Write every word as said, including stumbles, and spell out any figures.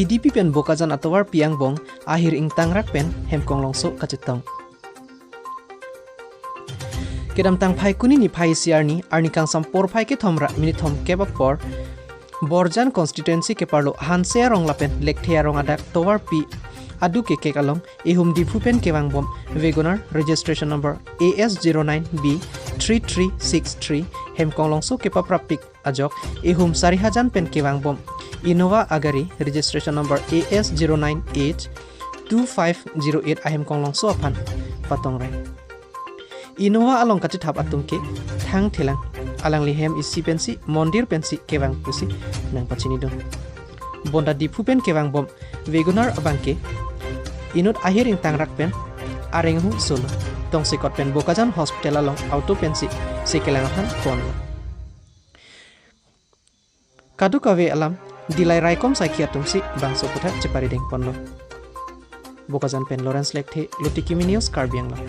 Idipi pen Bokajan atovarpi angbong ahir ingtangrak pen Hemkonglongso kachetong. Kedamtang Phaikuni niphai isi arni, arni kangsam porphai kethom ra minit thomkep apor, Borjan constituency keparlo Hanse arong lapen Lekthe arong adak tovarpi adu kekek along ehum Diphu pen kevangbom WagonR registration number A S zero nine B three three six three Hemkonglongso kepaprapik ajok ehum Sarihajan pen kevangbom Innova agari registration number A S zero nine H two five zero eight a Hemkonglongso aphan patong reng. Innova along kachethap atum ke thangthelang, alangli hem isi pensi mondir pensi kevang pusi nangpachinidun. Bonta Diphu pen kevangbom WagonR abangke inut ahir ingtangrak pen areng ahut solo, tongsekot pen Bokajan Hospital along auto pensi sekelang aphan ponlo. Kadokave alam Dillai raikom saikhi atumsi bangso aputhak cheparideng ponlo. Bokajan pen Lawrence Lekthe, Lotiki Mini News, Karbi Anglong.